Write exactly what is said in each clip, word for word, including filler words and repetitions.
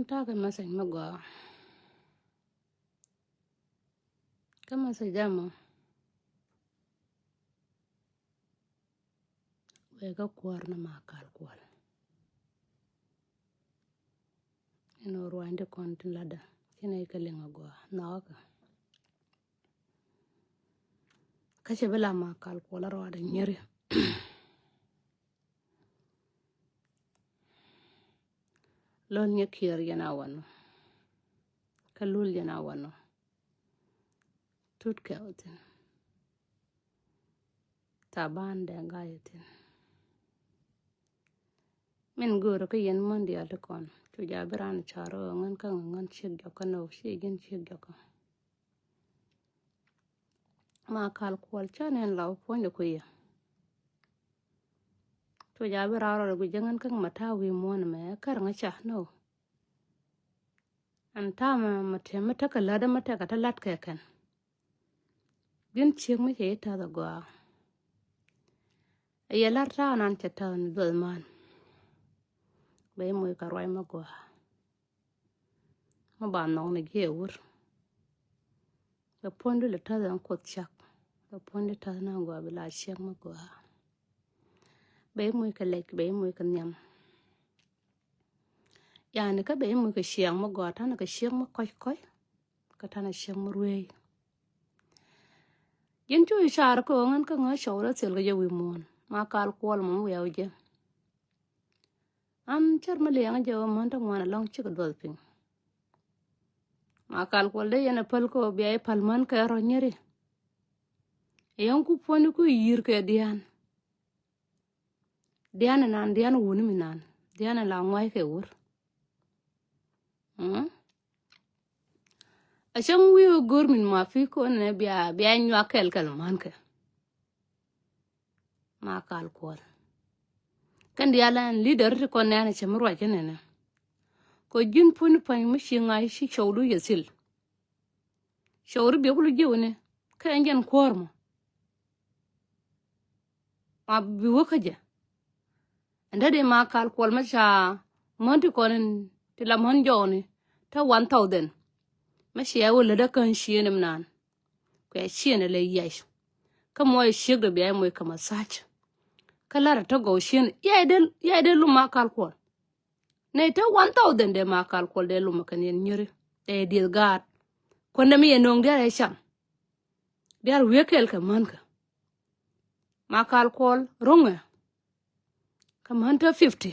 Ta̱a̱ kɛ message mi gɔaa. Kä message jam mɔ wee kä kuäär ni Makal Kuɔl. Inɔ ruanydi kɔn tin latdä ci nɛ kɛ liŋ a gɔaa nhɔkä. Kä cɛ bi la Makal Kuɔl a ruaadɛ nyeri. Lol nyɛ kiɛɛr yɛn a wanɔ. Kä lul yɛn a wanɔ. Tut kɛ wä thin. Taban dɛ gayɛ thin. Min go̱o̱rä kä yɛn män diaal ti kɔn cu ja bi raan car ɣän kä ŋän ciek jɔkä nɔ ci ji̱n ciek jɔkä. Makal Kuɔl ca nɛn la wä puɔ̱nydɛ kui̱ yɛ. Cu ja bi raan rɔ gui̱c jäŋän kä ma ta̱a̱ wi̱i̱ muɔ̱ɔ̱n mɛ kär ŋä ca nɔ. Ɛn ta̱a̱ mɛ ma tɛm mi tekɛ lätdä ma tekɛ te la̱t kɛ kɛn. Ji̱n ciek mi cɛ i̱ ta̱th agɔaa. Ɛ yɛ la̱r ta̱a̱ nan cɛ ta̱th ni dhuɔth man. Bɛ i̱ moc kɛ ruac mi gɔaa. Mi ba nhɔk ni jiɛ wur. Bɛ puɔ̱nydu lɛ ta̱th ɛn kuoth cak. Bɛ puɔ̱nydu ta̱th nan gɔaa bi la ciek mi gɔaa. Bɛ i̱ moc kɛ lɛc bɛ i̱ moc kɛ nhiam. Yani kä bɛ i̱ moc kɛ ciek mi gɔaa ta̱nɛ kɛ ciek mi kɔc kɔc. Kä ta̱nɛ ciek mi rueec. Ji̱n cu i̱ car kä ɣän kä ŋä cɔw rɔ thil kä jɛ wi̱i̱ muɔ̱ɔ̱n Makal Kuɔl mɔ mi wiaw jɛ. An cär mi liɛŋä jɛ ɣä män te ŋuan ɛlɔ̱ŋ cikɛ duɔth piny. Makal Kuɔl dee yɛn ɛ päl kä ɣä bia i̱ päl män kɛ rɔ nyeri. Yɛn ku puɔ̱nydu ku yi̱i̱r kɛ dia̱a̱n. Dia̱a̱n inan dia̱a̱n wuni mi nan dia̱a̱n in la ŋua̱c kɛ wur. Mm. A cäŋ wi̱i̱ go̱r min ma pi̱i̱ kɔn nɛ bia bia nyuak kɛl kɛl män kɛ. Makal Kuɔl. Kɛn diaal ɛn leader ti kɔn nɛn a cɛ mi ruac kɛn nɛnɛ. Kɔ ji̱n puɔ̱nydu pa̱ny mi ci ŋa̱c ci cɔwdu yɛ thil. Cɔwdu biɛ kulu jiɛ wuni kä ɛn jɛn kuäär mɔ. Ma bi wä kä jɛ. Ɛn dee di Makal Kuɔl ma ca män ti kɔn in ti la män jɔɔni te one thousand. Ma cia wä lätdä kän cieen im naan. Kuɛ cieen ilɛ yiac. Kä muɔc ciek dee bia i̱ moc kɛ massage. Kä la̱rä te gɔw cieen i̱ yac dee lum Makal Kuɔl. Nɛy te one thousand dee Makal Kuɔl dee lum kɛn yɛn nyeri. Dee dieth gaat. Kuändɛ mi yɛ no̱o̱ŋ diaal ɛ cam. Diaal wiee kɛɛl kɛ män kä. Makal Kuɔl ro̱ŋɛ. Kä män te fifty.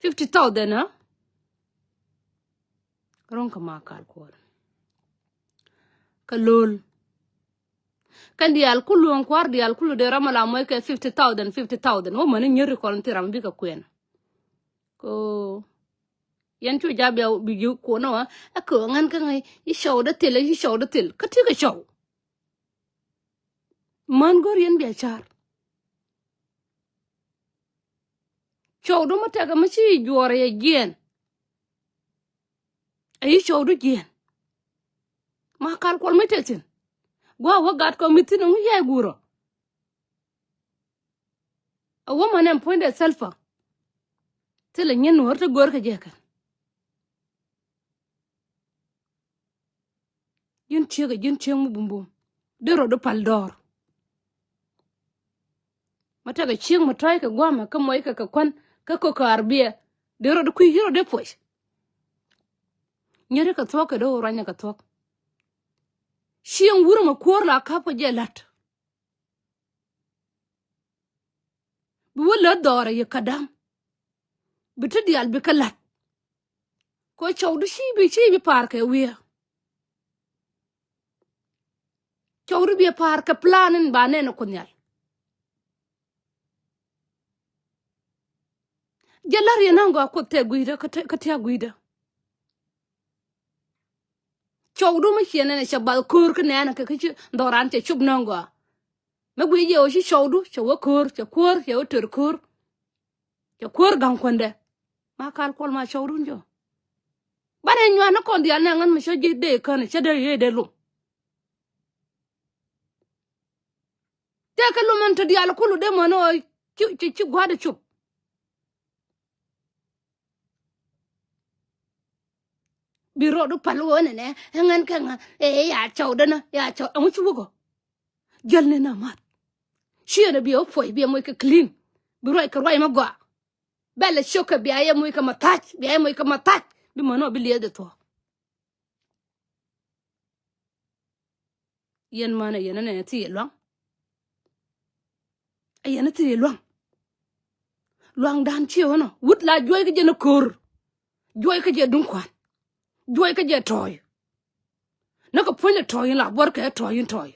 Fifty thousand ɛ. Ro̱ŋ kä Makal Kuɔl. Kä lo̱l. Kɛn diaal kulu ɛn kua̱r diaal kulu dee ram ala muɔc kɛ fifty thousand, fifty thousand. Wä mäni nyeri kɔn ti ram bikɛ kuɛn. Ko yɛn cu jap ya bi ji̱ kuɔn wä ɛ kɛ ɣän kä ŋäc i̱ cɔwdä thil i̱ cɔwdä thil kä ti kɛ cɔw. Män go̱r yɛn bia car. Cɔwdu mi tɛkɛ mi ci juɔrɛ yɛ jiɛn. Ayi cɔwdu jiɛn. Makal Kuɔl mi te thi̱n. Gua̱a̱ wä gat kɔ mi thi̱n ŋu yɛ gurɔ. A woman ɛn puɔ̱nydɛ thilpä. Thilɛ nyin nuɔ̱ɔ̱r ti gör kɛ jɛ kɛn. Ji̱n ciek ɛ ji̱n ciek mi bumbum. Di rot di pal dɔɔr. Ma tekɛ ciek mi tɔ̱ɔ̱c kɛ gua̱a̱mɛ kä mɔc kɛ kɛ kuän kä kɛ kɛ arbiɛ. Di rot di kui̱ ci rot di puɔc. Nyeri kɛ thuɔ̱k kɛ di wä ruanyɛ kɛ thuɔ̱k. Cieŋ wurɛ mɛ kuäär la ka̱p kɛ jɛ la̱t. Bi wä lät dhɔrɛ yɛ kädäm. Bi ti diaal bi kä la̱t. Kɛ cɔwdu ci bi ci bi pa̱a̱r kɛ wi̱i̱. Cɔwdu bi pa̱a̱r kɛ plan in ba nɛn ɛ Kuoth Nhial. Jɛ la̱r yɛ na̱ŋ gɔaa Kuoth tɛ gui̱dä kä tiak gui̱dä. Cɔwdu mi ciɛ nɛn ɛ cɛ bath ko̱o̱r kä nɛn ɛ kɛ kä ci dhɔran cɛ cop na̱ŋ gɔaa. Mi gui̱ jɛ ɣöö ci cɔwdu cɛ wä ko̱o̱r cɛ kuäär cɛ wä tër ko̱o̱r. Cɛ kuäär ga̱ŋ kuändɛ. Makal Kuɔl ma cɔwdun jɔ. Banɛ nyuan ni kɔn diaal nɛ ŋän mi cä ji̱ dee kän cä dee yee dee lum. Tëëkɛ lum ɛn te diaal kulu dee män ɣöö ci ci ci gua̱a̱dɛ cop. Bi rɔɔdu pal ɣöö nɛnɛ ɛ ŋän kɛ ŋä ɛ ya cɔwdä nä ya cɔw ɛŋu ci wukɔ. Jäl ni na math. Ciɛ nɛ biɛ wä puɔc biɛ moc kɛ clean. Bi ruac kɛ ruac ma gɔaa. Bɛl ɛ ciökɛ bia yɛ moc kɛ ma thac bia yɛ moc kɛ ma thac. Bi män ɔ bi lieth ɛ thuɔ̱k. Yɛn män ɛ yɛn ɛ nɛ thil luaŋ. Ɛ yɛn ɛ thil luaŋ. Luaŋdan ciɛ wänɔ wut la juɔc kä jɛ ni ko̱r. Juɔc kä jɛ duŋ kuan. Juɔc kä jɛ tɔɔy. Näkɛ puɔ̱ny lɛ tɔɔy in la buɔr kɛ tɔɔy in tɔɔy.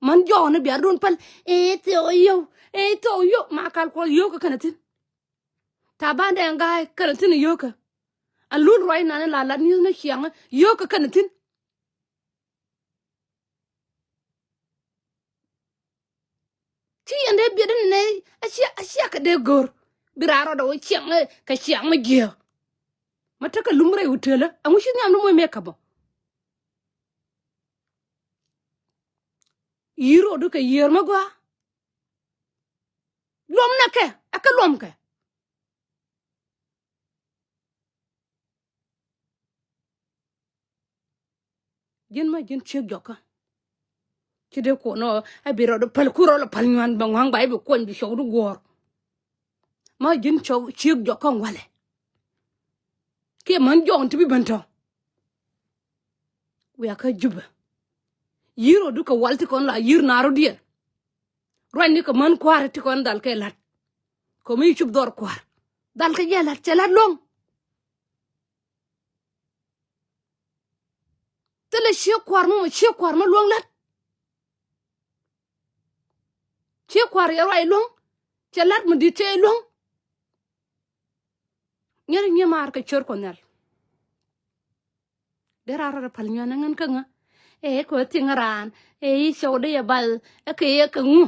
Män jɔɔk ni bia duun päl. Ëë thiɔk yio̱w. Ëë thiɔk yio̱w ma kal kuɔl yio̱w kä kɛnɛ thi̱n. Taban dɛŋ ga̱a̱c kɛnɛ thi̱n yio̱w kä. An lul ruac nan in la lat ni̱th ni ciaŋ yio̱w kä kɛnɛ thi̱n. Ci yɛn dee biɛt in nɛy a cia a cia kɛ dee go̱r. Bi raa rɔɔdɛ wä ciaŋ kɛ ciaŋ mi jiääk. Ma tekɛ lum rɛy hotel ɛ ɛŋu ci nhiam ni moc mëë kɛ bä. Yi̱i̱r rɔɔdu kɛ yiëër mi gɔaa. Luɔm nɛ kɛ a kɛ luɔm kɛ. Ji̱n ma ji̱n ciek jɔkä. Ci dee kuɔn ɔ a bi rɔɔdu päl ku rɔɔdu päl nyuan bɛ ŋua̱ŋ ba i̱ bi kuɔny bi cɔwdu guɔ̱ɔ̱r. Ma ji̱n cɔw ciek jɔkä walɛ. Kiɛ män jɔɔn ti bi ben tɔ. Wiakä Jubɛ. Yi̱i̱r rɔɔdu kɛ wal ti kɔn la yi̱i̱r naarɔdiɛn. Ruacni kɛ män kua̱r ti kɔn dhal kɛ la̱t. Kɔmi cup dhɔr kua̱r dhal kɛ jɛ la̱t cɛ la̱t luɔ̱ŋ. Thilɛ ciek kua̱r mi mɔ ciek kua̱r mi luɔ̱ŋ la̱t. Ciek kua̱r yɛ ruac luɔ̱ŋ. Cɛ la̱t mi di̱t cɛ luɔ̱ŋ. Nyɛri nyiɛ maar kɛ ciöt Kuɔth Nhial. Dee raan rɔɔdɛ päl nyuan ɛ ŋän kä ŋä. Ëë kɛ ɣöö thiŋ raan ëë i̱ cɔwdä yɛ bath ɛ kɛ yɛ kɛ ŋu.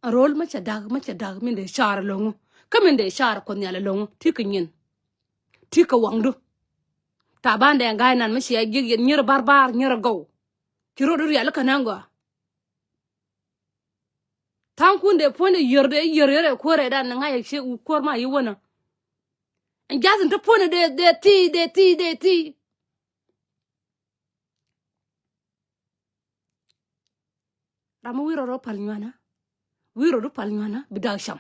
A ro̱l mä cɛ da̱k mä cɛ da̱k min dee caar lo̱ŋu. Kä min dee caar Kuɔth Nhial lo̱ŋu ti kɛ nyin. Ti kɛ waŋdu. Taban dee ga̱a̱c nan mä cia ji̱k yɛn nyir barbar nyir a gɔw. Ci ro̱du rial kä nä gɔaa. Tha̱a̱ŋkun dee puɔ̱nydɛ yiër dee yiër yɛrɛ kuäärɛ dan ni ŋa̱c a ciek kuäär ma yi wänä. Ɛn ja̱thin te puɔ̱nydɛ dee dee thi̱i̱ dee thi̱i̱ dee thi̱i̱. Ram mi wi̱i̱ rɔɔdɛ pal nyuanä wi̱i̱ rɔɔdu pal nyuanä bi da̱k cam.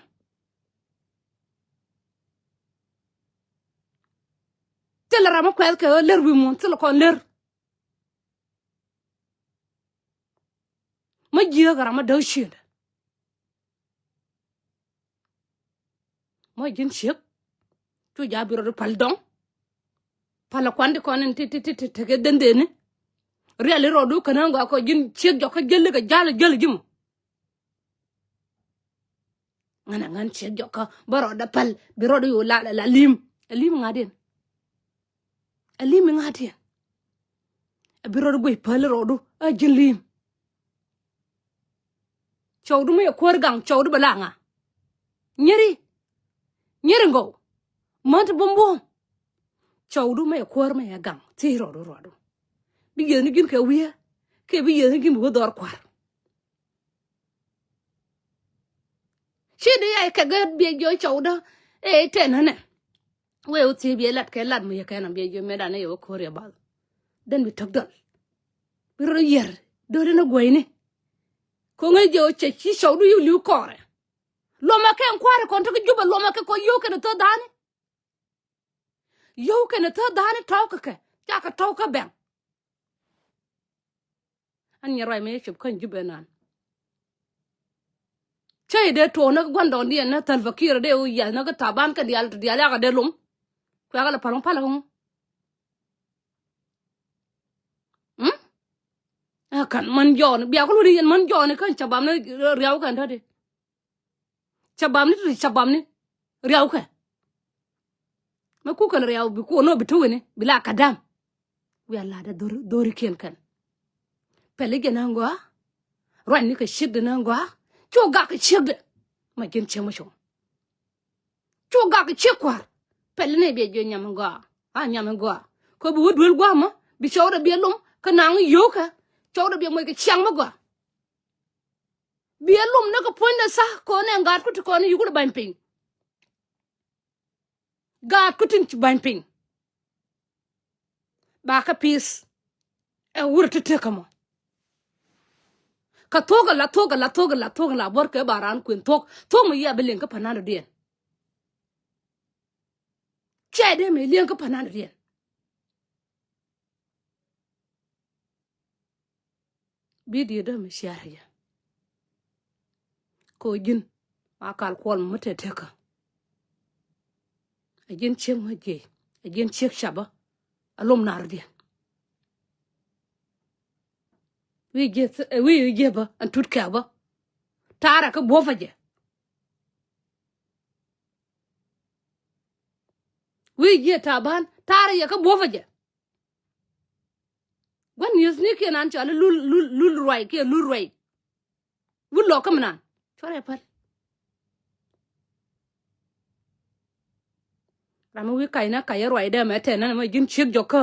Thilɛ ram mi kuɛth kɛ ɣä lär wi̱i̱ muɔ̱ɔ̱n thilɛ kɔn lär. Mä jiääk ram mi däk ciëndä. Mä ji̱n ciek. Cu ja̱ bi rɔɔdu pal dɔŋ. Pal a kuan di kɔn in ti ti ti ti tekɛ dhendheni. Riali rɔɔdu känä gɔaa kɔ ji̱n ciek jɔkä jäli kɛ ja̱l jäl ji̱ mɔ. Ŋän a ŋän ciek jɔkä bä rɔɔdɛ pal bi rɔɔdu yo̱o̱ la la lim. A lim ŋa̱diɛn. A lim iŋa̱diɛn. A bi rɔɔdu guic päl rɔɔdu a ji̱n lim. Cɔwdu mi yɛ kuäär gaŋ cɔwdu bɛ la ŋa. Nyeri. Nyeri ŋɔw. Män ti bum buɔ̱m. Cɔwdu mi yɛ kuäär mi yɛ gaŋ thiec rɔɔdu rɔɔdu. Bi yieth ni ji̱n kɛ wiee. Kɛ bi yieth ni ji̱n bi wä dhɔr kua̱r. Ci di yay kɛ gɛ biɛ jiɔ cɔwdä. Ëë tɛn hänɛ. Wee wä thiec biɛ lat kɛ lat mi yɛ kɛn a biɛ jiɔ mɛt an ɛ yɛ wä ko̱r yɛ bath. Den bi täk dɔl. Bi rɔ yier do̱ri ni guɔyni. Ko̱ŋɛ jiɛ wä cɛ ci cɔwdu yiw li̱w kɔrɛ. Luɔmɛ kɛ ɛn kua̱ri kɔn tekɛ Jubɛ luɔmɛ kɛ kɔ yio̱w kɛn thäk dha̱a̱ni. Yio̱w kɛn thäk dha̱a̱ni tɔ̱w kɛ kɛ ca kɛ tɔ̱w kä bɛŋ. An nyɛ ruac mi cop kän Jubɛ nan. Cä i̱ dee tuɔɔk näk gua̱ndɔɔŋdiɛn näk Thalva Kiir dee wi̱i̱ yath näk kä Taban kɛ diaal ti diaal yakɛ dee lom. Kuɛ̈kä lɛ pal ŋu pal ŋu. Mm? Ɛ kän män jɔɔni bia ku luni yɛn män jɔɔni kän ca bam ni riaw kɛn tädi. Ca bam ni ti ca bam ni riaw kɛ. Mɛ kukɛn riaw bi kuɔn nɔ bi ti wini bi la ka dam. Wiaa latdɛ dhori dhori kiɛn kɛn. Pɛli jɛ na gɔaa. Ruacni kɛ ciekdɛ na gɔaa. Cu gak kɛ ciekdɛ. Ma ji̱n ciek ma cuŋ. Cu gak kɛ ciek kua̱r. Pɛli ni biɛ jiɔ nyam gɔaa. A nyam gɔaa. Kɛ bi wä duel gua̱a̱ mɔ bi cɔwdɛ biɛ lom kä naŋ yio̱o̱kɛ. Cɔwdɛ biɛ moc kɛ ciaŋ mɔ gɔaa. Bi ɛ lom ni kɛ puɔ̱nydɛ tha kɔn ɛ gat ku ti kɔn yuk rɔ ba̱ny piny. Gaat ku tin ci ba̱ny piny. Ba kä pi̱i̱th. Ɛ wur ti tek kä mɔ. Kä thok ala thok ala thok ala thok ala buɔr kɛ ba raan kuën thok. Thok mi yia bi liŋ kä pa̱nandɔ diɛn. Cɛ dee mi liŋ kä pa̱nandɔ diɛn. Bi diet dämi ciar yɛ. Ko ji̱n a kal kuɔl mi te tekä. A ji̱n ciek ma jiey a ji̱n ciek cabä. A lom nar diɛn. Wi̱i̱ jieth wi̱i̱ jieth bä an tut kɛ bä. Tarɛ kä buɔ̱pä jɛ. Wi̱i̱ jieth ta̱a̱ ban tarɛ yɛ kä buɔ̱pä jɛ. Gua̱n ni̱eth ni kiɛ nan cɔal i̱ lul lul lul ruay kiɛ lul ruay. Wul lɔk kä mi nan cuarɛ päl. Ram mi wi̱i̱ kac na kac i̱ ruay dee mɛ tɛn nän mɛ ji̱n ciek jɔk kä.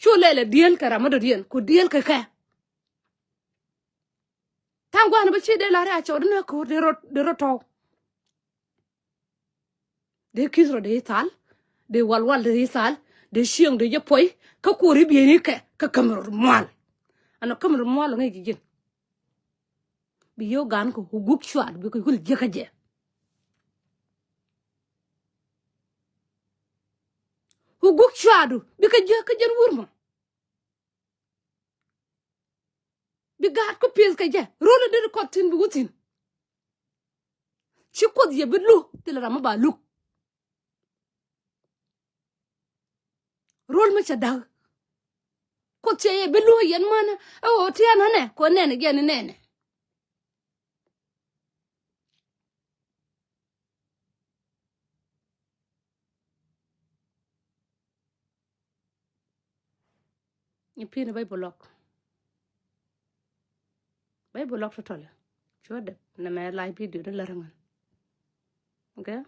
Cu lɛl ɛ dieel kɛ ram mi dɔ̱diɛn ku dieel kɛ kɛ. Tha̱a̱ŋ gua̱n bä ci dee la ri a cɔw di ni ko̱r di rot di rot tɔw. Dee ki̱th rɔ dee thal. Dee walwal dee thal. Dee cieŋ dee jɛ puɔy. Kä kuɔri bieni kɛ kä käm rɔ mual. Ɛn ɔ käm rɔ mual ŋäc ji̱ ji̱n. Bi yio̱w gan kɔ hu guk cuaat bi kɛ yul jiäkä jɛ. Hu guk cuaat du bi kɛ jiäkä jɛn wur mɔ. Bi gaat ku pieth kɛ jɛ rol in deri kɔt thi̱n bi wä thi̱n. Ci kuoth yɛ bi lu thilɛ ram mi ba luk. Rol mi cɛ da̱k kuoth cɛ yɛ bi lu yɛn män ɛ ɣöö tiɛn ɣän ɛ kɔ nɛnɛ jɛn nɛnɛ. Ni pi̱n Bible lɔk. Bible lɔk tɔtɔlɛ. Cuɔ dep nɛ mɛ live video ni lär ŋän. Okay.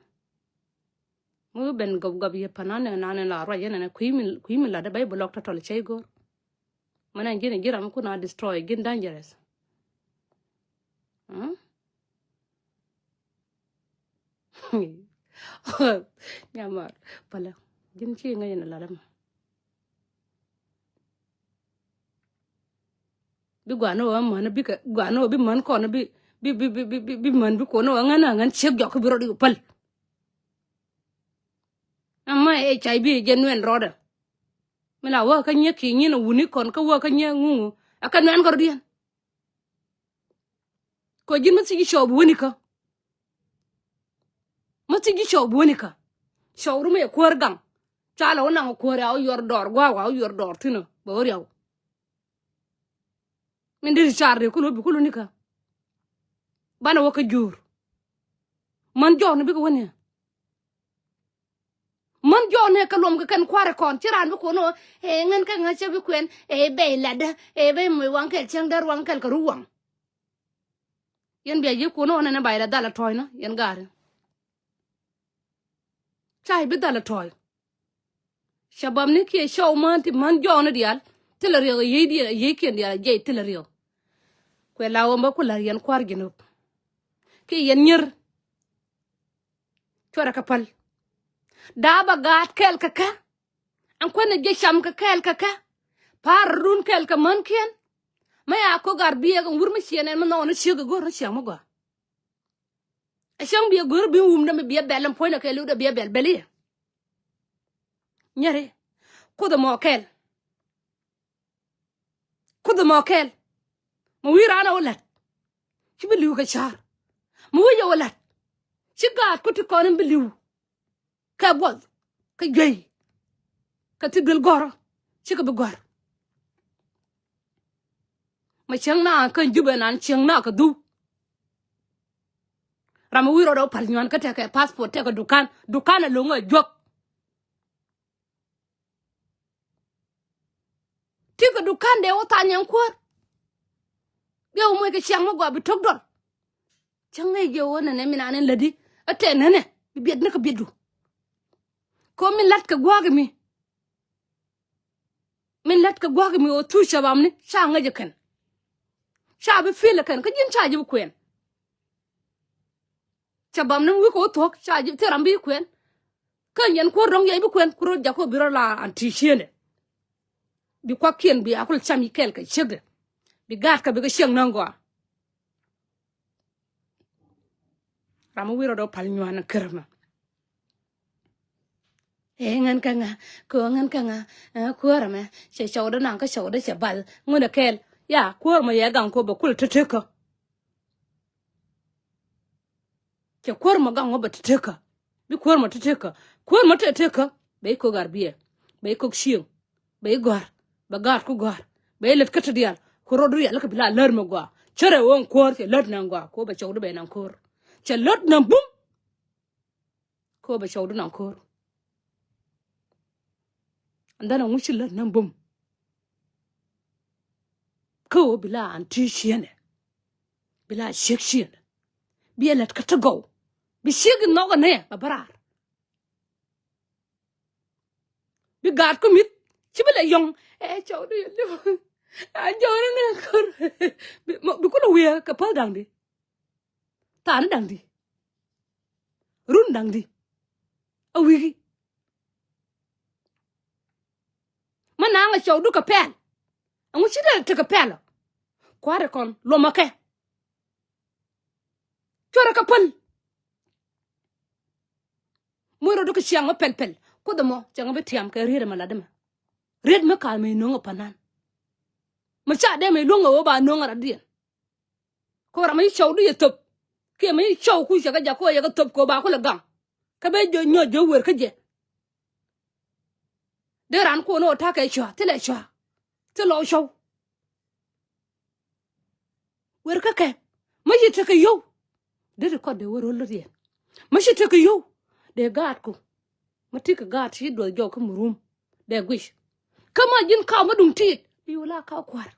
Mi wi̱ ben gɔp gɔp yɛ pa̱n anɛ nan in la ruac yɛn ɛn kui̱ mi kui̱ mi lat Bible lɔk tɔtɔlɛ cɛ i̱ go̱r. Mɛn ɛn ji̱n ji̱ ram mi kun a destroy ji̱n dangerous. Nyamar pälɛ ji̱n ci ŋäc in lat ɛmɛ. Bi guan ni wä män bi kɛ guan ni wä bi män kɔn bi bi bi bi bi bi män bi kuɔn ni wä ŋän ŋän ciek jɔk bi rɔ di päl. Ama ɛ cay bi jɛ nuɛn rɔdɛ. Mi la wä kä nyɛ ki nyin a wuni kɔn kä wä kä nyɛ ŋuŋu a kä nuɛn kɔr diɛn. Kɔ ji̱n mä thiec ji̱ cɔɔp wäni kä. Mä thiec ji̱ cɔɔp wäni kä. Cɔɔp rum yɛ kuäär gaŋ. Ca lɛ wä naŋ kuäär ya wä yuɔr dɔɔr gua̱a̱k wa wä yuɔr dɔɔr thi̱n ɔ bɛ wä riaw. Min deri car dee kul wä bi kul wä ni kä. Banɛ wä kä jur. Män jɔɔk ni bikɛ wäni. Män jɔɔk ni kɛ luɔm kɛ kɛn kua̱rɛ kɔn ci raan bi kuɔn ɔ. Ɛ ŋän kä ŋä cä bi kuɛn ɛ bɛy latdä ɛ bɛy moc waŋ kɛl cäŋ däär waŋ kɛl kɛ ru waŋ. Yɛn bia ji̱ kuɔn ɔ nɛnɛ bay la dhal a tɔ̱ɔ̱cnä yɛn gaari. Ca i̱ bi dhal a tɔ̱ɔ̱c. Cabab ni kiɛ cɔw män ti män jɔɔkni diaal thilɛ riɛk a yiey diɛn a yieykiɛn diaal a jiɛc thilɛ riɛk. Kuɛ la ɣöö bä ku la̱r yɛn kua̱r ji̱n ɣöp kiɛ yɛn nyier. Cuarɛ kɛ päl. Da̱a̱ bä gaat kɛɛl kɛ kɛ. Ɛn kuäär ni jiɛ cam kɛ kɛɛl kɛ kɛ. Pa̱a̱r run kɛɛl kɛ mänkiɛn. Mä ya ko̱k ar biɛɛk ɛn wur mi ciɛn ɛn mi nhɔɔk ni ciek ɛ go̱r ni ciaŋ mi gɔaa. Ɛ cäŋ biɛ go̱r bi wum dämi biɛ bɛl ɛn puɔ̱nydɛ kɛ li̱w dɛ biɛ bɛl bɛl i̱. Nyɛri kuoth ɛmɔ kɛl. Kuoth ɛmɔ kɛl. Mi wi̱i̱ raan ɛ wä la̱t ci bi li̱w kɛ ca̱r. Mi wi̱i̱ jɛ wä la̱t ci gaat ku ti kɔn in bi li̱w. Kɛ buɔth kɛ juey kɛ ti duel gɔ̱rä cikɛ bi gɔ̱r. Ma cieŋ na kä Jubɛ nan cieŋ na kɛ dhuk. Ram mi wi̱i̱ rɔɔdɛ wä pal nyuan kä tekɛ passport tekɛ dukan dukan ɛ lo̱ŋ ɛ juɔk. Ti kɛ dukan dee wä thany ɛn kuäär. Biɛ wä moc kɛ ciaŋ mi gɔaa bi tok dɔl. Cä ŋäc jɛ wä nɛnɛ mi naan ɛn lätdi ɛ tɛn nɛnɛ bi biɛt ni kɛ biɛtdu. Kɛ wä mi la̱t kɛ gua̱a̱k mi. Min lät kɛ gua̱a̱k mi ɣöö thuc cɛ bamni ca ŋäc ɛ kɛn. Ca bi feel kɛn kä ji̱n ca ji̱ bi kuɛn. Cɛ bam ni wi̱i̱ kɛ wä thuɔ̱k ca ji̱ thil ram bi kuɛn. Kä nyɛn kuäär dɔ̱ŋ yɛy bi kuɛn ku rɔ jak kɔ bi rɔ la an ti ciëndɛ. Bi kuakiɛn bi a kul cam yi kɛl kɛ ciekdɛ. Bi gaat kɛ bi kɛ ciɛŋ näŋ gɔaa. Ram mi wi̱i̱ rɔ dɔ̱ pal nyuan kär mɛ. Ee ŋän kä ŋa kɛ ŋän kä ŋa. Kuäär mɛ cɛ cɔwdä naŋ kä cɔwdä cɛ bal ŋun ɛ kɛl. Ya kuäär mɛ yɛ gaŋ kɔ bɛ kul tetekä. Cɛ kuäär mɔ gaŋ ŋɔ bɛ tetekä. Bi kuäär mɔ tetekä. Kuäär mɔ tetekä bɛ ikok arbiɛ, bɛ ikok cieŋ, bɛ igɔ̱a̱r, bɛ gaat ku gɔ̱a̱r, bɛ ilät kä te diaal ku rɔɔdu rial kä bi la lät mɛ gɔaa. Cärɛ ɣöö ɛn kuäär cɛ lät naŋ gɔaa kɔ bɛ cɔwdä bɛ naŋ ko̱r. Cɛ lät naŋ bum kɔ bɛ cɔwdä naŋ ko̱r. And then ɛŋu ci lät naŋ bum. Kä ɣöö bi la an ti ciënɛ. Bi la ciek ciënɛ. Bi ɛ lät kä te gɔw. Bi ciek in nhɔk ɛnɛ bɛ bä raar. Bi gaat kä mi̱th ci bi lɛ yɔ̱ŋ. Ɛ cɔwdä yɛ li̱w. An jɔwdä naŋ ko̱r. Bi kulɛ wiee kɛ päl da̱ŋ di. Thaani da̱ŋ di. Run da̱ŋ di. A wi̱i̱. Mä naŋ a cɔwdu kɛ pɛl. Ɛŋu ci dee tekɛ pɛl ɔ. Kua̱r ikɔn luɔmɔ kɛ. Cuɔrɛ kɛ päl. Muc rɔ dukɛ ciaŋ mä pɛl pɛl. Kuoth ɛmɔ cɛ ŋä bi tiam kɛ riet ɛmɛ lat ɛmɛ. Riet mä ka̱a̱l mɛ inuŋ ɛ panan. Mä ca dee mɛ iluŋ ɛ wä ba nuŋ ɛ rat diɛn. Kɛ ram mi ci cɔw di yɛ thop. Kiɛ mi ci cɔw ku cɛ kɛ jak kɛ wä yɛ kɛ thop kɛ wä ba kulɛ gaŋ. Kä ben jɔ nyɔc jɔ wer kä jɛ. Dee ran kuɔn ɔ ta̱kɛ cua thilɛ cua. Thilɛ cɔw. Wer kä kɛ mi ci tekɛ yio̱w. Dee ti kɔt dee wer ɣöl lät yɛn mi ci tekɛ yio̱w. Dee gaatku mi ti kɛ gaat ci duɔth jɔk kä mi rum. Dee guic kä ma ji̱n kaw mi duŋ tiit bi wula kaw kua̱r.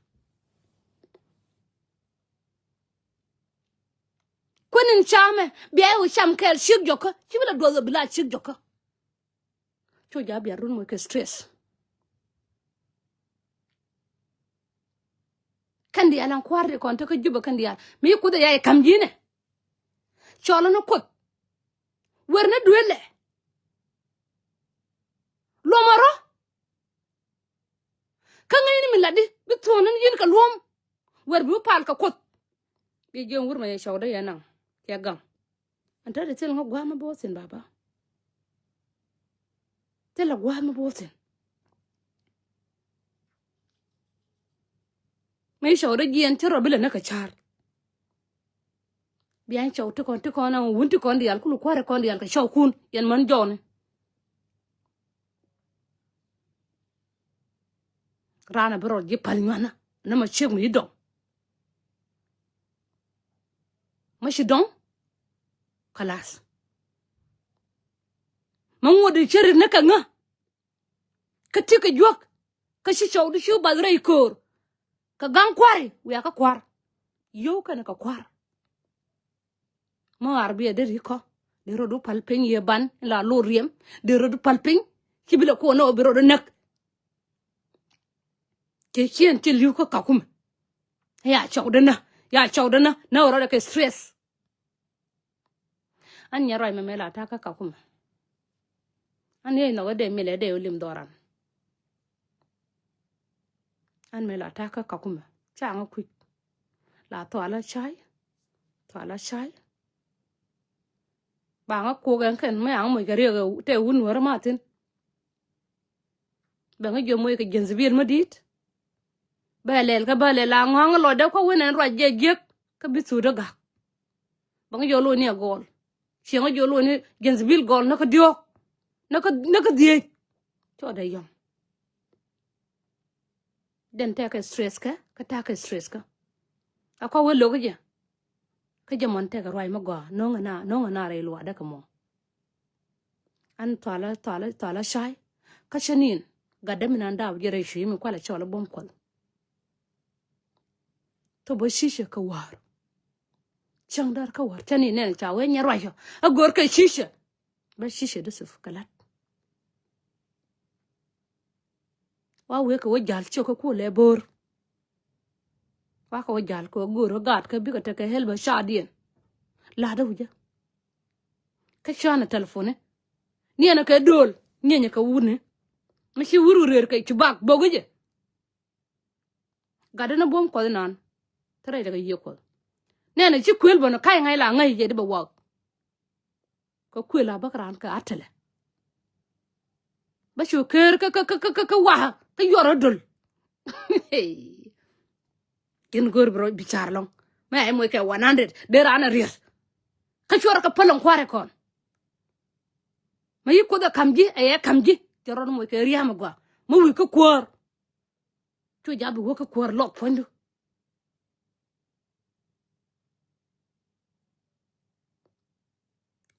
Kuän in camɛ bia iwä cam kɛɛl ciek jɔkä ci bi la duɔth ɣä bi la ciek jɔkä. Cu ja̱ biar run moc kɛ stress. Kɛn diaal ɛn kua̱r di kɔn tekä Jubɛ kɛn diaal mi ci Kuoth ɛ ya i̱ ka̱m ji̱nɛ. Cɔl ni Kuoth wer ni duelɛ. Luɔmɔ rɔ. Kä ŋäcni mi latdi bi thuɔ̱ɔ̱n ni yin kɛ luɔ̱m. Wer bi wä pal kɛ Kuoth. Bi jiɛn wur mɛ yɛ cɔwdä yɛ naŋ kiɛ gaŋ. Ɛn te di thil ŋä gua̱a̱th mi bo̱o̱th thi̱n baba. Thilɛ gua̱a̱th mi bo̱o̱th thi̱n. Mi cɔwdä jiɛn ci rɔ bi lɛ näk kɛ ca̱r. Bian cɔw ti kɔn ti kɔn a wun ti kɔn diaal kulu kua̱ri kɔn diaal kɛ cɔwkun yɛn män jɔwni. Raan a bi rɔɔd ji̱ pal nyuanä ni ma ciek mi ci dɔŋ. Ma ci dɔŋ. Kalas. Ma ŋuɔ̱t di cä rit ni kɛ ŋä. Kä ti kɛ juäk kä ci cɔw di ci bath rɛy köör. Kɛ gaŋ kua̱ri wiaa kä kua̱r. Yio̱w kɛnɛ kɛ kua̱r. Mä ɣaar biɛ dee ri kɔ dee rot wä pal piny yɛ ban in la lor riɛm dee rot wä pal piny. Ci bi lɛ kuɔn ɔ bi rot wä näk. Cɛ ciɛn cɛ li̱w kä Kakumɛ. Ya cɔwdä nä ya cɔwdä nä nä ɣä rɔɔdɛ kɛ stress. An nyɛ ruac mɛ mɛ la ta̱kä Kakumɛ. An yɛ inɔk ɛ dee milɛ dee wä lim dhɔran. An mɛ la ta̱kä Kakumɛ ca ŋä kui̱c. La thualä cay thualä cay. Ba ŋä kuɔk ɛn kɛn mɛ aŋ moc kɛ riɛk tɛ wun wär ma thi̱n. Bɛ ŋä jiɔ moc kɛ jɛnsibil mä di̱i̱t. Bɛ lɛl kä bä lɛl a ŋɔ̱a̱ŋ lɔcdɛ kua̱ wen ɛn ruac jɛ jiäk. Kä bi thut ɛ gak. Bɛ ŋä jiɔ lo̱ni ɛ gɔɔl. Ciɛ ŋä jiɔ lo̱ni jɛnsibil gɔɔl näkä diɔ̱ɔ̱k. Näkä näkä dhieec. Cɔɔdɛ yɔ̱ŋ. Den tɛkɛ stress kä kä takɛ stress kä. A kɔ wee lo̱k kä jɛ. Kä jɛ mɔn tɛkɛ ruac mi gɔaa no̱ŋɛ na no̱ŋɛ na rɛy luaadä kɛ mɔ. An thualä thualä thualä cay. Kä cä nin gatdä mi nan daap jɛ rɛy cui̱ mi kualɛ cɔl a buɔ̱m kuɔl. Thop bä ci̱cä kä wäär. Cäŋ däär kä wäär cä nin nɛn ca wee nyɛ ruacä a go̱o̱r kɛ ci̱cä. Bä ci̱cä dä thop kɛ la̱t. Wa wee kɛ wä ja̱l ciök kä kuɔl lɛ bo̱o̱r. Kuakɛ wä jal kɛ wä go̱o̱r wä gaat kä bikɛ tekɛ help ɛ cadiɛn. La̱tdä wi̱cä. Kä cuanɛ telefoni. Niɛnɛ kɛ do̱l nyinyɛ kɛ wutni. Mi ci wur wur rër kɛ ci bak bo̱k wi̱cɛ. Gatdä ni buɔ̱m kuɔth inan. Thirɛ tekɛ yiëë kuɔth. Nɛnɛ ci kuël bä ni ka̱c ŋa̱c la ŋäc jɛ di bɛ wak. Kä kuël a bäk raan kɛ a tɛlɛ. Bä cu ker kä kä kä kä kä wa̱a̱ kä yuɔr a döl. Ji̱n go̱o̱r bi rɔ bi ca̱r lɔ̱ŋ. Mɛ a moc kɛ one hundred dee raan a riɛl. Kä cuɔr kɛ päl lɔ̱ŋ kua̱r ɛ kɔn. Mɛ yi kuoth ɛ ka̱m ji̱ ɛ yɛ ka̱m ji̱. Cɛ rɔn moc kɛ ria̱a̱m ɛ gɔaa mɛ wi̱i̱ kä kuäär. Cu ja̱ bi wä kä kuäär lɔk puɔ̱nydu.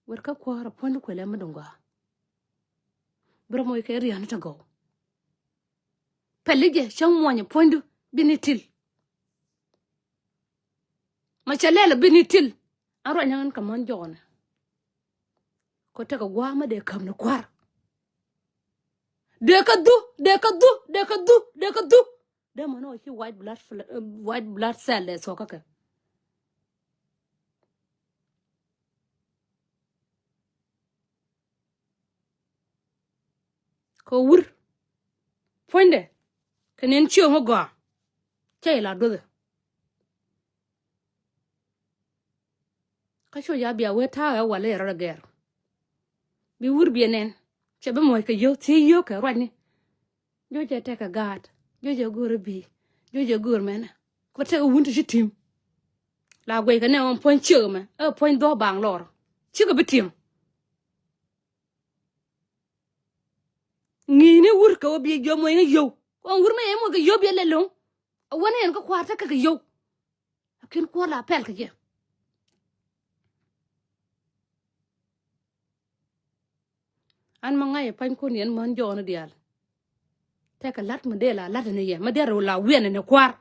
Wër kä kuäär a puɔ̱nydu kuël ɛmɛ duŋ gɔaa. Bi rɔ moc kɛ riani te gɔw. Pɛli jɛ cäŋ muɔnyɛ puɔ̱nydu bi ni til. Ma cɛ lɛl a bi ni til. An ruany ɣän kɛ män jɔɔnɛ. Kɔ tekɛ gua̱a̱ mä dee käm ni kua̱r. Dee kä dhu, dee kä dhu, dee kä dhu, dee kä dhu. Dee män ɔ ci white blood fl-, eh, white blood cell dee thuɔ̱kä kɛ. Kɛ wur puɔ̱nydɛ kɛ nɛn ciöŋ ɛ gɔaa. Cä ila duɔthɛ. Kä cu ya bia wee ta̱a̱ ɛ wal i̱ rɔ̱t ɛ gɛr. Bi wur biɛ nɛn cɛ bi muɔc kɛ yio̱w thiec yio̱w kɛ ruacni. Jocɛ tekɛ gaat jocɛ go̱o̱r i̱ bi̱i̱ jocɛ go̱o̱r mɛnɛ. Kɛ tekɛ wun ti ci ti̱m. La guɛc kɛ nɛ ɣɔn puɔ̱ny ciek ɛmɛ ɛ puɔ̱ny dhuɔ̱k baŋ lɔr. Cikɛ bi ti̱m. Ŋi̱i̱ni wur kɛ wä biɛ jiɔam wec ni yio̱w kɔn wur mɛ yɛ muɔc kɛ yio̱w biɛ lɛ lo̱ŋ. A wänɛ yɛn kä kua̱r tekɛ kɛ yio̱w. Lakin kuɔl a pɛl kɛ jɛ. An ma ŋa̱c ɛ panykun yɛn män jɔɔni diaal. Tekɛ la̱t mi dee la la̱t ni yɛ mi dee rɛw la wiɛn ni kua̱r.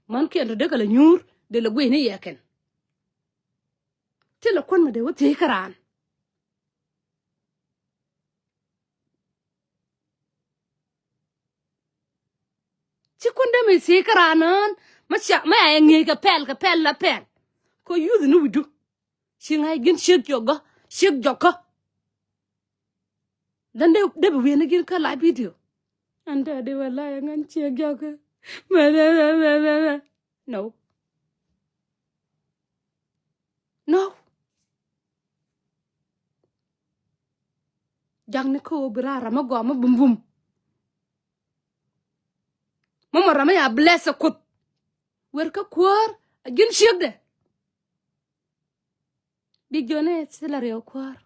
Män kiɛn tɔ dee kɛ la nyuur dee la guic ni yɛ kɛn. Ti la kuän mi dee wä thiec kä raan. Ci kuändä mi thiec kä raan ɣän. Mä cia mä a yɛ ŋi̱eec kɛ pɛl kɛ pɛl la pɛl. Kɔ yuth ni wi̱du. Ci ŋa̱c ji̱n ciek jɔkä ciek jɔkä. Dhän dee dee bi wi̱i̱n ni ji̱n kä la video. An dee dee wä la yɛ ŋän ciek jɔkä. Mɛ mɛ mɛ mɛ mɛ. No. No. Jakni kä ɣöö bi raar ramä gɔaa mä bumbum. Mä mɔ ramä ya bless ɛ kuth. Wer kä kuäär a ji̱n ciekdɛ. Bi jiön ɛ thilɛ riɛw kuäär.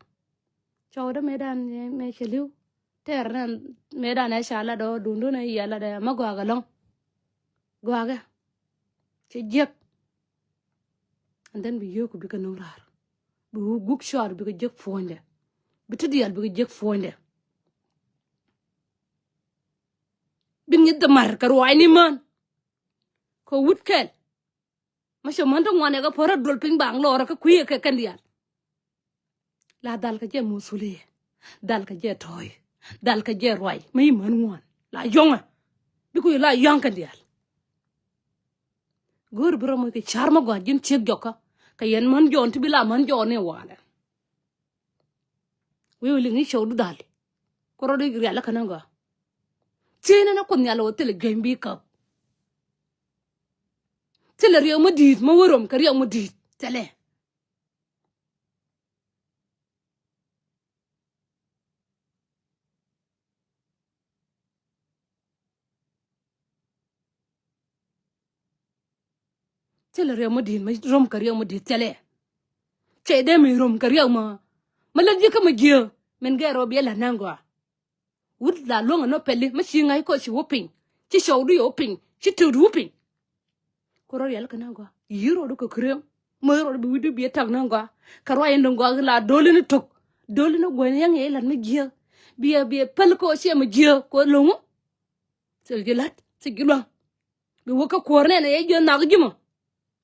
Cɔwdä mëëdan mëë cɛ li̱w. Tɛɛr nɛn mëëdan ɛ ca lat ɔ duundun ɛ yia lat ɛ mä gɔaa kɛ lɔ̱ŋ. Gɔaa kɛ. Cɛ jiäk. And then bi yio̱o̱k bikɛ no̱o̱ŋ raar. Bi wä guk cuaar bikɛ jiäk puɔ̱nydɛ. Bi ti diaal bikɛ jiäk puɔ̱nydɛ. Bi ŋi̱th dämar kɛ ruaacni män. Kɛ wut kɛl. Mä cɛ män ti ŋuan ɛ kɛ pär a duɔl piny baŋ lɔɔrä kä kui̱ ɛ kɛ kɛn diaal. La dhal kɛ jɛ musuliɛ. Dhal kɛ jɛ tɔ̱ɔ̱c. Dhal kɛ jɛ ruac mi ci män ŋuan la yɔ̱ŋɛ. Bi kui̱ la yɔ̱ŋ kɛn diaal. Go̱o̱ri bi rɔ moc kɛ ca̱r mä gɔaa ji̱n ciek jɔkä. Kɛ yɛn män jɔɔn ti bi la män jɔɔn ni walɛ. Wi̱i̱ wi̱i̱ liŋ i̱ cɔwdu dhali. Ku rɔɔdu rial kä ni gɔaa. Thiecni ni Kuoth Nhial ɣöö thilɛ juɛny bi käp. Thilɛ riɛk mi di̱i̱t mi wä röm kɛ riɛk mi di̱i̱t thilɛ. Thilɛ riɛk mi di̱i̱t mi röm kɛ riɛk mi di̱i̱t thilɛ. Cɛ dee mi röm kɛ riɛk mi mi lät ji̱ kä mi jiääk min gɛɛr rɔ biɛ la̱t na̱ŋ gɔaa. Wut la luäŋ ɛn ɔ pɛli mi ci ŋa̱c kɔ ci wä piny. Ci cɔwdu yɛ wä piny ci tëkdu wä piny. Ku rɔ rial kɛ na̱ŋ gɔaa yi̱i̱ rɔɔdu kɛ kërem. Moc rɔɔdu bi wi̱cdu biɛ tak na̱ŋ gɔaa kɛ ruac in däŋ gɔaa la do̱li ni tok. Do̱li ni guäny yäŋ yɛ ilat mi jiääk. Biɛ biɛ päl kɔ ciɛ mi jiääk kɔ lo̱ŋu. Thil ji̱ la̱t thil ji̱ lua̱ŋ. Bi wä kä kuäär nɛn ɛ yɛ jiök nhak ji̱ mɔ.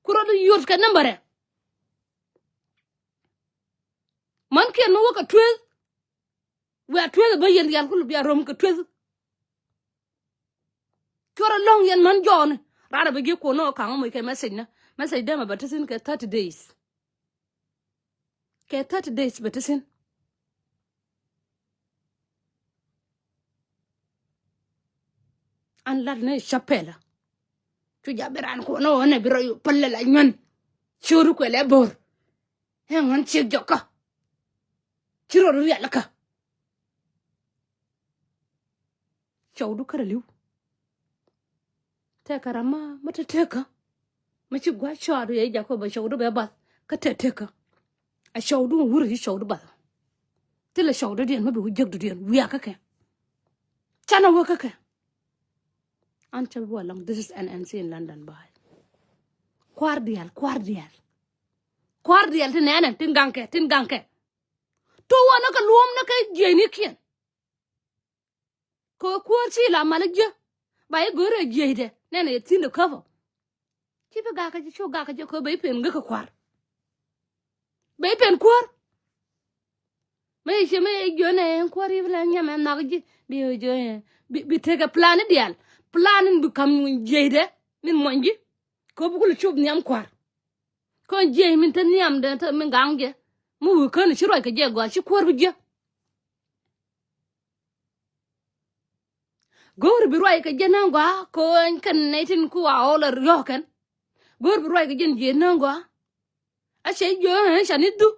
Ku rɔɔdu yot kɛ nambärɛ. Mänkiɛn mi wä kɛ tueth. Wiaa tueth ɛ bä yɛn rial ku lɔ bia röm kɛ tueth. Cuɔr ɛlɔ̱ŋ yɛn män jɔɔni Raan a bi gi̱ kuɔn ni ɣä ka̱ŋ moc kɛ message ni. Message dee mɛ bɛ ti thi̱n kɛ thirty days. Kɛ thirty days bɛ ti thi̱n. An lat ni cä pɛlä. Cu ja̱ bi raan kuɔn ni ɣä nɛ bi rɔ yu päl lɛ la nyuän. Ciööri kuɛ lɛ bo̱r. Ɛŋ ɣän ciek jɔkä. Ci rɔ rialikä. Cɔwdu kärɛ li̱w. Tëëkä ram ma, ma te tëëkä. Ma ci gua̱c cɔaadu yɛ jakä bɛ cɔwdu bɛ bath. Kä te tëëkä. A cɔwdu wur ci cɔwdu bath. Thilɛ cɔwdu diɛn ma bi wä jekdu diɛn wiakä kɛ. Canɛ wä kä kɛ. An cä bi wä lɔŋ, this is N N C in London, bye. Kua̱r diaal, kua̱r diaal. Kua̱r diaal ti nɛnɛ, tin gaŋkɛ, tin gaŋkɛ. To̱ wä ni kɛ luɔ̱m ni kɛ jiɛcnikiɛn. Kɛ kuäär ci la mal jiä. Ba i̱ go̱rɛ jiɛcdɛ nɛnɛ yɛ thi̱n dɛ käpɔ. Ci bi gakä ji̱ cu gakä ji̱ kɛ ba i̱ pen gäkä kua̱r. Ba i̱ pen kuäär. Mëë ciɛ mëë jiön ɛ kuäär i̱ bi la nyam ɛ nhɔk ji̱ bi jiö ɛ bi, bi tekɛ plan i̱ diaal. Plan in bi ka̱m jiɛcdɛ min muɔny ji̱. Kɛ bi kulɛ cop nhiam kua̱r. Kɔn jiɛc min te nhiamdɛ te min gaŋ jɛ. Mi wee kän ci ruac kɛ jɛ gɔaa ci kuäär bi jiä. Go̱o̱ri bi ruac kɛ jɛ nä gɔaa kɔn kɛn nɛy tin ku a ɣɔl a riɔ̱ɔ̱k kɛn. Go̱o̱ri bi ruac kɛ jɛn jiɛc nä gɔaa. A cɛ jiö ɣän ca ni dhu.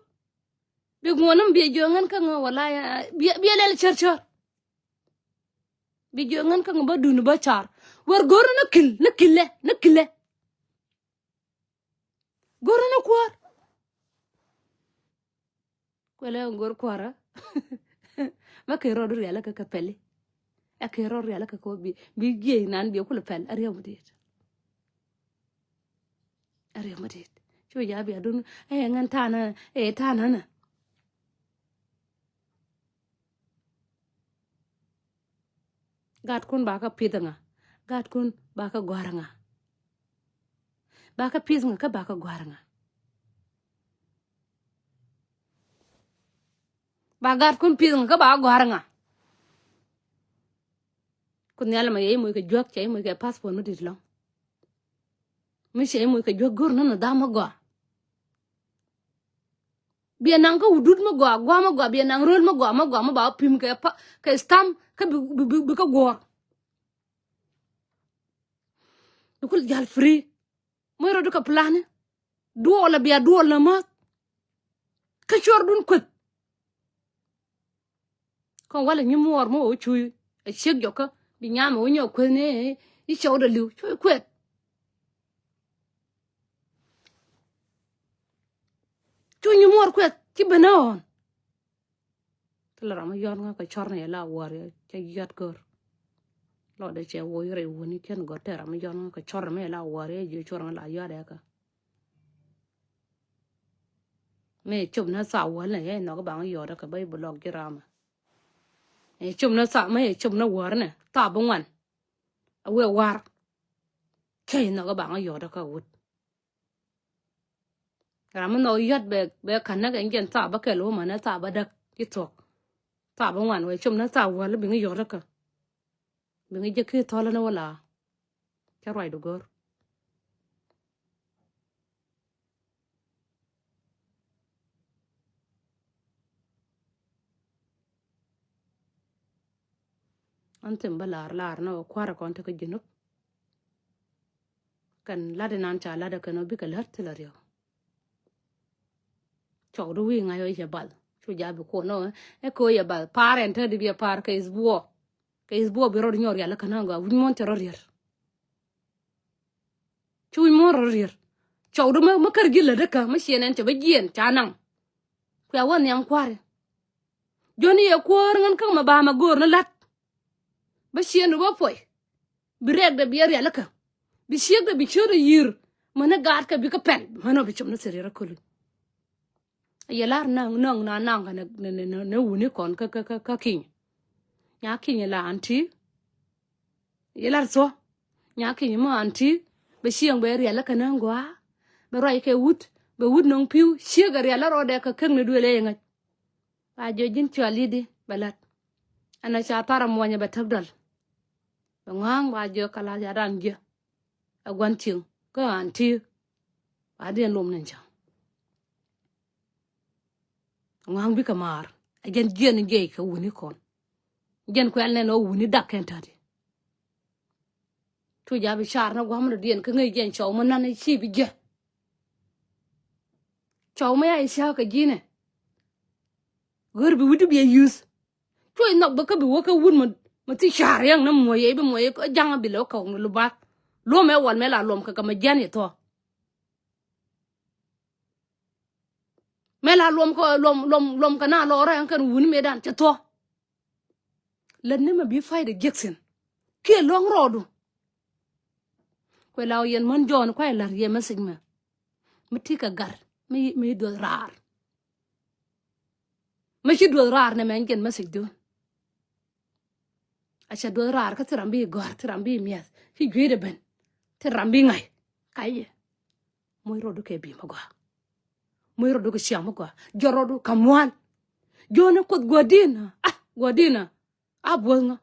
Bi ŋuɔ̱n ni bi jiö ɣän kä ŋä wala biɛ, biɛ lɛl cär cär. Bi jiö ɣän kä ŋä bä dun bä car. Wär go̱o̱ri ni kil, ni kilɛ, ni kilɛ. Go̱r ni kuäär. Kuɛlɛ go̱r kuäärä. Mɛ kɛ rɔɔd rialikä kɛ pɛli. Ɛ kɛ rɔɔd rialikä kɛ bi, bi jiɛc nan bi kulɛ pɛl a riɛw mi dit. A riɛw mi dit. Cu ja bia dun ɛ ŋän tanä ɛ tanä nä. Gatkun ba kä pith ŋa? Gatkun ba kä gɔ̱a̱r ŋa? Ba kä pith ŋa kä ba kä gɔ̱a̱r ŋa? Ba gatkun pith ŋa kä ba kä gɔ̱a̱r ŋa? Kun nhial ma yɛ i̱ moc kɛ juäk cɛ i̱ moc kɛ passport mi dit lɔ̱ŋ. Mi cɛ i̱ moc kɛ juäk go̱r nä nä dham mi gɔaa. Biɛ naŋ kä wudut mi gɔaa, gɔaa mi gɔaa, biɛ naŋ röl mi gɔaa, mi gɔaa mi ba wä pim kɛ pa, kɛ stamp kä bi, bi, bi, bi kä guɔ̱ɔ̱r. Bi kul jal free. Moc rɔ di kɛ plan ni. Duɔl a bia duɔl na math. Kä cuɔr dun kueth. Kɔn walɛ nyi muɔɔr mi wä cuy a ciek jɔkä bi nyam a wä nyɔk kueth ni i̱ cɔwdɛ li̱w cuy kueth. Cu nyi muɔɔr kueth ci ben ɛ ɣɔn. Thilɛ ram mi yɔt ŋä kɛ cɔr ni yɛ la wäär yɛ cɛ yɔt gör. Lɔdɛ cɛ woc rɛy wuni cɛn gɔ̱r tɛ ram mi yɔt ŋä kɛ cɔr ni yɛ la wäär yɛ jiö cuɔr ŋä la yɔt yɛ kä. Mëë cop ni thaa wäl ni yɛ nhɔk baŋ yɔt kä bä i̱ bi lɔk ji̱ ramä. Mëë cop ni thaa mëë cop ni wäär ni thaa bi ŋuan. A wëë war. Cä i̱ nhɔk baŋ yɔt kä wut. Ram mi nhɔk yɔt bɛ, bɛ ka̱n ni kɛ jɛn thaa bä kɛl wä män ni thaa bä däk i̱ thuɔ̱k. Thaa bä ŋuan wee cop ni thaa wäl bi ŋä yɔt kä. Bi ŋä jɛ ki̱ thɔl ni wä la. Cä ruacdu go̱r. An thim bä la̱r la̱r ni wä kua̱rä kɔn ti kä Junub. Kɛn lat inan ca lat ɛ kɛn wä bikɛ lät thilɛ riɛw. Cɔwdu wi̱i̱ ŋa̱c wä yɛ bal cu ja̱ bi kuɔn wä ɛ kɛ wä yɛ bal pa̱a̱r ɛn te di biɛ pa̱a̱r kɛ isbuɔ. Kɛ isbuɔ bi rɔɔd nyɔr yal kä nä gɔaa wi̱c muɔ̱n cɛ rɔ riɛr. Cu wi̱c muɔ̱n rɔ riɛr. Cɔwdu mä, mä kär ji̱ lätdä kä mä ciɛ nɛn cɛ bä jiɛn ca naŋ. Kuɛ wä nhiam kua̱ri. Jɔ̱ni yɛ kuäär ŋän kä mä ba mä go̱o̱r ni la̱t. Bä ciëŋdu bä puɔy. Bi rɛɛkdɛ bi ɛ rialikä. Bi ciekdɛ bi ciötdɛ yi̱r. Mäni gaatkɛ bikɛ pɛl mäni ɔ bi cop ni thil riɛr aköli. Yɛ lar naŋ naŋ na naŋ kɛ nɛ nɛ nɛ wuni kɔn kä kä kä kä ki̱ny. Nya ki̱ny la anti. Yɛ lar thuɔ. Nya ki̱ny mɔ anti. Bɛ ciëŋ bɛ rialikä ni gɔaa. Bɛ ruac kɛ wut bɛ wut nɔŋ pi̱w ciek ɛ rial la rɔɔdɛ kɛ kek ni duël ɛ yɛ ŋäc. Ba jiök ji̱n cual i̱di bɛ la̱t. Ɛn a ca thar a muɔnyɛ bɛ täk dɔl. Bɛ ŋɔ̱a̱ŋ ba jiök kɛ la̱th yadan jiö. Ɛ gua̱n cieŋ kä an ti. Ba diɛn lom ni cä ŋɔ̱a̱ŋ bikɛ maar. Ɛ jɛn jiɛn ni jiɛc kɛ wuni kɔn. Jɛn kuɛl nɛn ɣä wuni dak kɛn täti. Cu ja̱ bi car ni gua̱a̱m ni diɛn kä ŋäc jɛn cɔw mi nan ci bi jiɛ. Cɔw mi ya i̱ cäk kɛ ji̱nɛ. Ɣör bi wi̱cdu bi ɛ yuth. Cuɔy nhɔk bä kä bi wä kä wut mɔ, mɔ thi ca̱r yɛŋ ni muɔ̱c yɛ i̱ bi muɔ̱c yɛ ja̱ŋ bi lɛ wä kɔk ni lubath. Luɔm ɛ wal mɛ la luɔm kɛ kɛ mɛ jian yɛ thuɔ. Mɛ la luɔm kɛ luɔm, luɔm, luɔm kɛ na lɔrä ɛn kɛn wuni mëëdan cɛ thuɔ. Lät ni mɛ bi fayda jiɛk thi̱n kiɛ lɔ̱ŋ rɔɔdu. Kuɛ la wä yɛn män Jɔ̱ɔ̱n kuay la̱r yɛ message mɛ. Mi ti kɛ gat mi, mi duɔth raar. Mi ci duɔth raar nɛ mɛ ɛn jɛn message dun. A cɛ duɔth raar kä thi ram bi gɔ̱a̱r, thi ram bi miɛth, ci jueydɛ ben. Thi ram bi ŋa̱c. Kayɛ. Moc rɔɔdu kɛ bi̱i̱ mi gɔaa. Moc rɔɔdu kɛ ciaŋ mi gɔaa. Jɔt rɔɔdu ka̱m mua̱a̱n. Jɔ̱ɔ̱n ni Kuoth gua̱di̱n. Ah, gua̱di̱n. A buɔ̱th ŋä.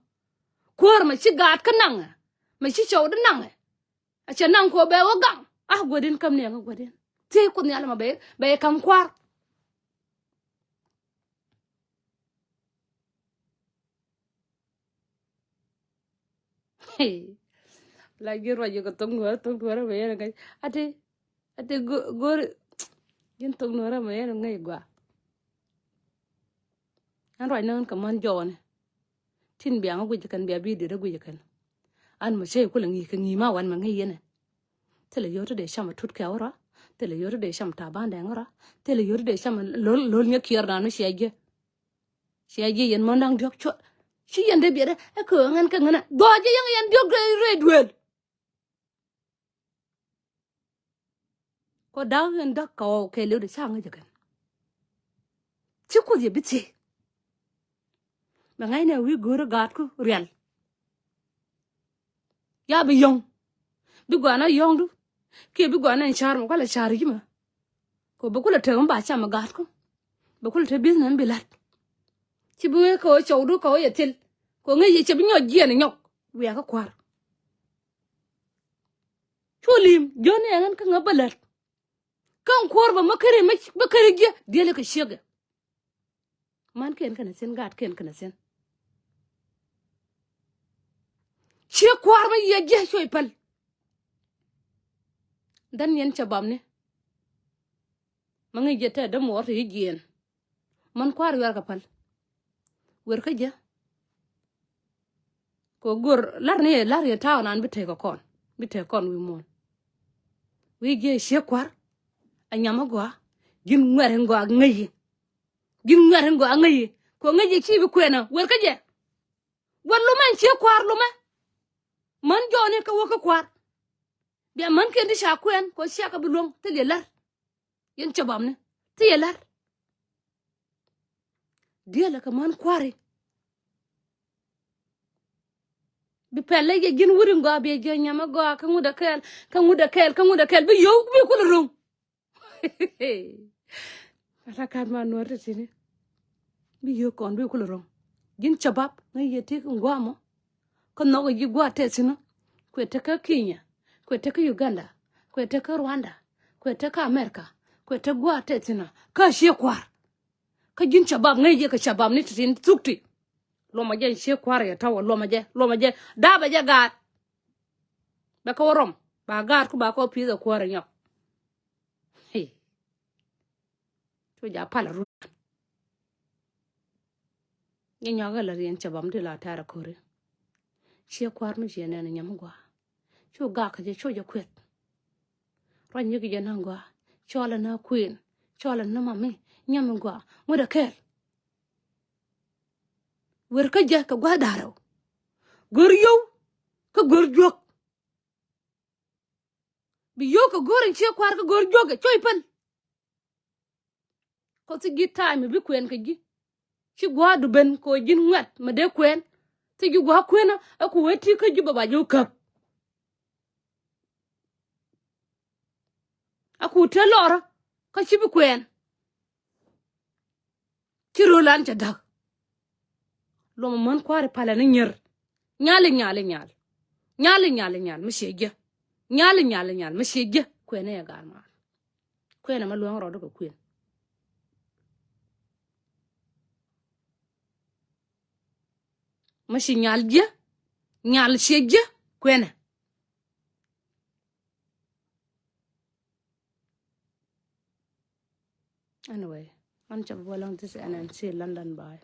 Kuäär mɛ ci gaat kä naŋɛ. Mɛ ci cɔwdä naŋɛ. A cɛ naŋ kɛ ɣöö bɛ wä gaŋ. Ah, gua̱di̱n käm niɛŋä gua̱di̱n. Thiec Kuoth Nhial ɛmɔ bɛ, bɛ ka̱m kua̱r. La ji̱ ruac kɛ thok nuɔrä, thok nuɔrä mɛ yɛn ŋäc. Ati, ati go-, go̱ri. Ji̱n thok nuɔrä mɛ yɛn ŋäc gua. Ɛn ruac ni ɣän kɛ män Jɔ̱ɔ̱ni. Tin bia ŋä guic kɛn, bia bi dit ɛ guic kɛn. An mɛ cä i̱ kulɛ ŋi̱i̱c kɛ ŋi̱i̱c ma wan mɛ ŋäc yɛn ɛ. Thilɛ yio̱w ti dee cam ɛ tut kɛ wä rɔ. Thilɛ yio̱w ti dee cam ta̱a̱ ba̱a̱n dɛŋ wä rɔ. Thilɛ yio̱w ti dee cam ɛ lo̱l, lo̱l nyɛ kiɛɛr dan mi cia jiɛ. Cia jiɛ yɛn män da̱ŋ diɔ̱k cuɔt. Ci yɛn dee biɛt ɛ kɛ ɣän kɛ ŋänä. Dhɔac jiɛ yɛn, yɛn diɔ̱k rɛy, rɛy duel. Kɔ da̱k in da̱k kɛ ɣɔw kɛ lewdɛ ca ŋäc ɛ kɛn. Ci Kuoth yɛ bi thiec. Bɛ ŋa̱c nɛ wi̱i̱ go̱o̱rä gaatku rial. Ya bi yɔ̱ŋ. Bi gɔaa na yɔ̱ŋdu. Kiɛ bi gɔaa na in ca̱r mɛ kualɛ ca̱r ji̱ mɛ. Kɛ bɛ kulɛ tek mi ba cam mɛ gaatku. Bɛ kulɛ tek business mi bi la̱t. Ci bi wee kɛ ɣöö cɔwdu kɛ ɣöö yɛ thil. Kɛ ɣöö ŋäc yɛ cɛ bi nyɔk jiɛn nyɔk. Wiaa kä kua̱r. Cu li̱i̱m jiön ni ɛŋän kä ŋä bä lät. Kä ŋ kuɔr bä mä käri, mä bä käri jiɛ diɛli kɛ ciekɛ. Män kiɛn kɛnɛ thi̱n, gaat kiɛn kɛnɛ thi̱n. Ciek kua̱r mä yiɛ jiɛ cuɔy päl. Dhän yɛn cɛ bapni. Mä ŋi̱i̱c jɛ tɛ dämuɔɔr ti jiɛn. Män kua̱r yuarkɛ päl. Wer kä jɛ. Kɛ go̱r lar ni lar yɛ ta̱a̱ nan bi tekɛ kɔn. Bi tekɛ kɔn wi̱i̱ muɔ̱ɔ̱n. Wi̱i̱ jiɛ ciek kua̱r. A nyam a gɔaa. Ji̱n ŋuɛ̈r in gɔaa ŋäci. Ji̱n ŋuɛ̈r in gɔaa ŋäci. Kɛ ŋäci ci bi kuɛn a wer kä jɛ. Wä lumɛ in ciek kua̱r lumɛ. Män jɔɔni kɛ wä kä kua̱r. Bia män kiɛn ti ca kuɛn kɛ cia kɛ bi luäŋ thil yɛ lär. Yɛn cɛ bapni thil yɛ lär. Diɛlɛ kɛ män kua̱ri. Bi pɛl lɛ yɛ ji̱n wut in gɔaa, bi yɛ jiɛ nyam a gɔaa, kä ŋut a kɛɛl, kä ŋut a kɛɛl, kä ŋut a kɛɛl. Bi yio̱w bi kulɛ ro̱ŋ. Ala kat ma nuɔr ti tini. Bi yio̱w kɔn bi kulɛ ro̱ŋ. Ji̱n cɛ bap ŋäc yɛ ti in gɔaa mɔ. Kä nhɔk ji̱ gua̱a̱th tɛth thi̱n ɔ. Kuɛ tekä Kenya, kuɛ tekä Uganda, kuɛ tekä Rwanda, kuɛ tekä America, kuɛ tek gua̱a̱th tɛth thi̱n ɔ. Kä ciek kua̱r. Kä ji̱n cabab ŋäc ji̱ kɛ cabab ni ti̱ti̱n thuk ti. Luɔmɔ jɛ ciek kua̱r yɛ tɔwä, luɔmɔ jɛ, luɔmɔ jɛ. Da̱a̱bɛ jɛ gaat. Bɛ kɛ wä rɔm ba gaat ku ba kɛ wä pi̱i̱th ɛ kuäär ɛ nyɔk. Hey. Cu ja pal a rut. Nyɛ nyɔk ɛ la riɛn cɛ bam ti la tɛr a ko̱ri. Ciɛ kua̱r mi ciɛ nɛn a nyam gua. Cu gak jɛ cu jɛ kueth. Ruany nyik jɛ na gua. Cɔl a na kuën. Cɔl a na mami. Nyam gua. Ŋut a kɛl. Wer kä jɛ kɛ gua̱th da̱rɛw. Gör yio̱w kä gör juɔ̱k. Bi yio̱w kɛ go̱r in ciek kua̱r kä go̱r juɔ̱k ɛ coc päl. Kɔ thi ji̱ ta̱a̱ mi bi kuɛn kɛ ji̱. Ci gua̱a̱du ben kɛ ɣöö ji̱n ŋuɛ̈t mi dee kuɛn. Thi ji̱ gua̱a̱ kuɛn ɛ ku wee ti kä ji̱ bɛ ba ji̱ wä käp. A ku te lɔrä kä ci bi kuɛn. Ci röl an cɛ da̱k. Luɔmɔ män kua̱ri palɛ ni nyier. Nyali, nyali, nyal. Nyali, nyali, nyal. Mi ciɛ jiɛ. Nyal, nyal, nyal. Mi ciɛ jiɛ kuɛnɛ yɛ gar maar. Kuɛnɛ ma luäŋ rɔɔdä kɛ kuɛn. Ma ci nyal jiɛ, nyal ciɛ jiɛ kuɛnɛ. Anyway, an ca bi bä lɔŋ this and then see London, bye.